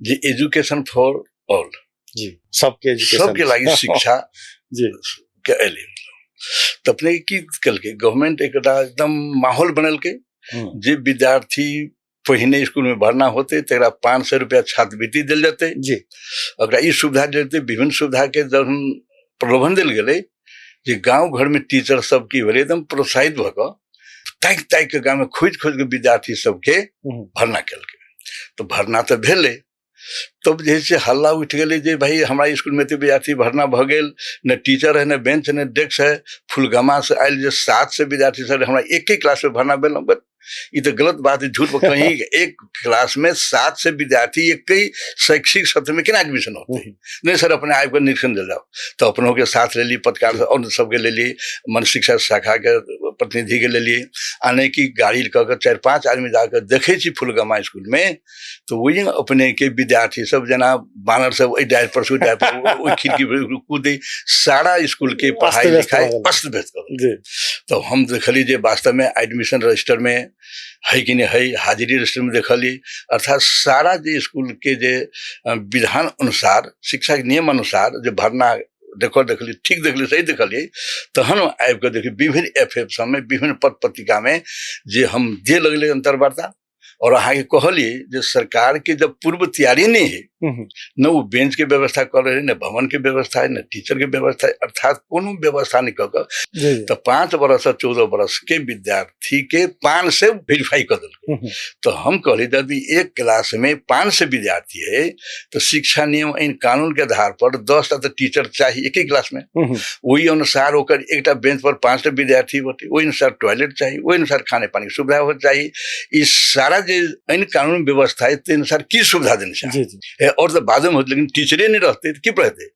जे education for all. जी, सबके education, सबके लागि शिक्षा जी के एलै। तऽ अपने की केलकै गवर्नमेंट, एकटा एकदम माहौल बनेलकै जे विद्यार्थी पहिने स्कूल में भर्ना होते तकरा 500 रुपया छात्रवृत्ति देल जेतै। ओकरा ई सुविधा देल जेतै। विभिन्न सुविधा के जहन प्रलोभन देल गेलै जे गाँव घर में टीचर सब की भेलै, एकदम प्रोत्साहित भऽ कऽ ताकि ताकि के गाँव में खोजि खोजि के विद्यार्थी सबके भर्ना केलकै। तऽ भर्ना तऽ भेलै, तब जे से हल्ला उठि गेलै जे भाई हमरा स्कूलमे एते विद्यार्थी भर्ना भऽ गेल, ने टीचर है, ने बेंच, ने डेस्क है। फुलगामा से आयल जे 700 विद्यार्थी सर हमरा एके क्लासमे भर्ना भेल। बट ई तऽ गलत बात है, झूठ कहीं एक क्लास में 700 विद्यार्थी एक ही शैक्षिक सत्र में केना एडमिशन होते? नहीं सर, अपने आबि कऽ निरीक्षण दे जाओ। तऽ अपनोके साथ लेली, पत्रकार और सबके लेली, मन शिक्षा शाखाके प्रतिनिधिके लेली, आ नहि कि गाड़ी कऽ के 4-5 आदमी जाकऽ देखै छी फुलगामा स्कूलमे, तऽ ओहि अपने के विद्यार्थी सब जेना बानर सब एहि डारि पर से ओहि डारि पर, ओहि खिड़की पर कूदे, सारा स्कूल के पढ़ाई अस्त व्यस्त लिखाई भऽ गेल। अस्त व्यस्त भऽ गेल। तऽ हम देखली जे वास्तवमे एडमिशन रजिस्टरमे है कि नहि है, हाजिरी रजिस्टरमे देखली, अर्थात सारा जे स्कूल के जे विधान अनुसार, शिक्षा के नियम अनुसार जे भरना देखऽ देखली, ठीक देखली, सही देखलियै, तहन आबि कऽ देखली विभिन्न एफ एफ सबमे, विभिन्न पत्र पत्रिकामे जे हम दे लगलै अंतर्वार्ता। और अहाँके कहलियै जे सरकार के जब पूर्व तैयारी नहीं है, न ओ बेंच के व्यवस्था कर रहे, न भवन के व्यवस्था है, न टीचर के व्यवस्था है, अर्थात कोनो व्यवस्था नहीं कऽ कऽ जी जी तऽ 5 बरस से 14 बरस के विद्यार्थी के 500 वेरीफाई कऽ देलकै। तऽ हम कहली यदि एक क्लास में 500 विद्यार्थी है तऽ शिक्षा नियम ऐन कानून के आधार पर 10टा तऽ टीचर चाही एक ही क्लास में। ओहि अनुसार ओकर एकटा बेंच पर 5टा विद्यार्थी होते, ओहि अनुसार टॉयलेट चाही, ओहि अनुसार खाने पानी के सुविधा हो चाही। ई सारा जे ऐन कानून व्यवस्था है ताहि अनुसार की सुविधा देने चाही? जी जी और तऽ बादमे होत, लेकिन टीचरे नहीं रहते तऽ की पढ़ेतै?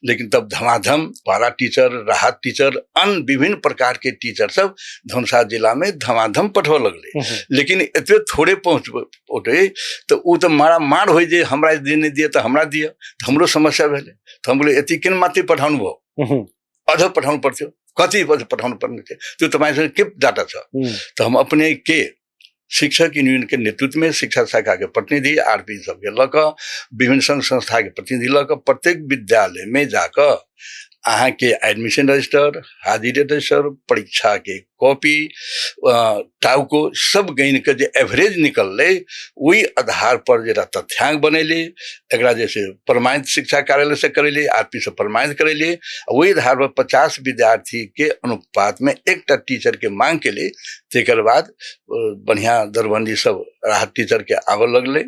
लेकिन तब धमाधम पारा टीचर, राहत टीचर, अन्य विभिन्न प्रकार के टीचर सब धनुषा जिला में धमाधम पठबऽ लगलै। लेकिन एतबे थोड़े पहुँच उठे तऽ ओ तऽ मारा मार होइ जे हमरा जे नहि दिअ तऽ हमरा दिअ, तऽ हमरो समस्या भेलै। तऽ हम बोले यति किन मात्रै पठाउनु भयो, अझ पठाउनु पर्थ्यो, कति अझ पठाउनु पर्ने थियो, त्यो तपाईँसँग के डाटा छ? तऽ हम अपने के शिक्षक यूनियन के नेतृत्व में शिक्षा शाखा के प्रतिनिधि आर पी सबके लऽ कऽ, विभिन्न संघ संस्था के प्रतिनिधि लऽ कऽ प्रत्येक विद्यालय में जाकऽ अहाँके एडमिशन रजिस्टर, हाजिरी रजिस्टर, परीक्षा के कॉपी, टाउको सब गिन के जे एवरेज निकललै ओहि आधार पर जे तथ्यांक बनेली, एकरा जे छै प्रमाणित शिक्षा कार्यालय से करेली, आर पी से प्रमाणित करेली, ओहि आधार पर 50 विद्यार्थी के अनुपात में एकटा टीचर के मांग केली। तकर बाद बढ़िया दरबंदी सब राहत टीचर के आबऽ लगलै।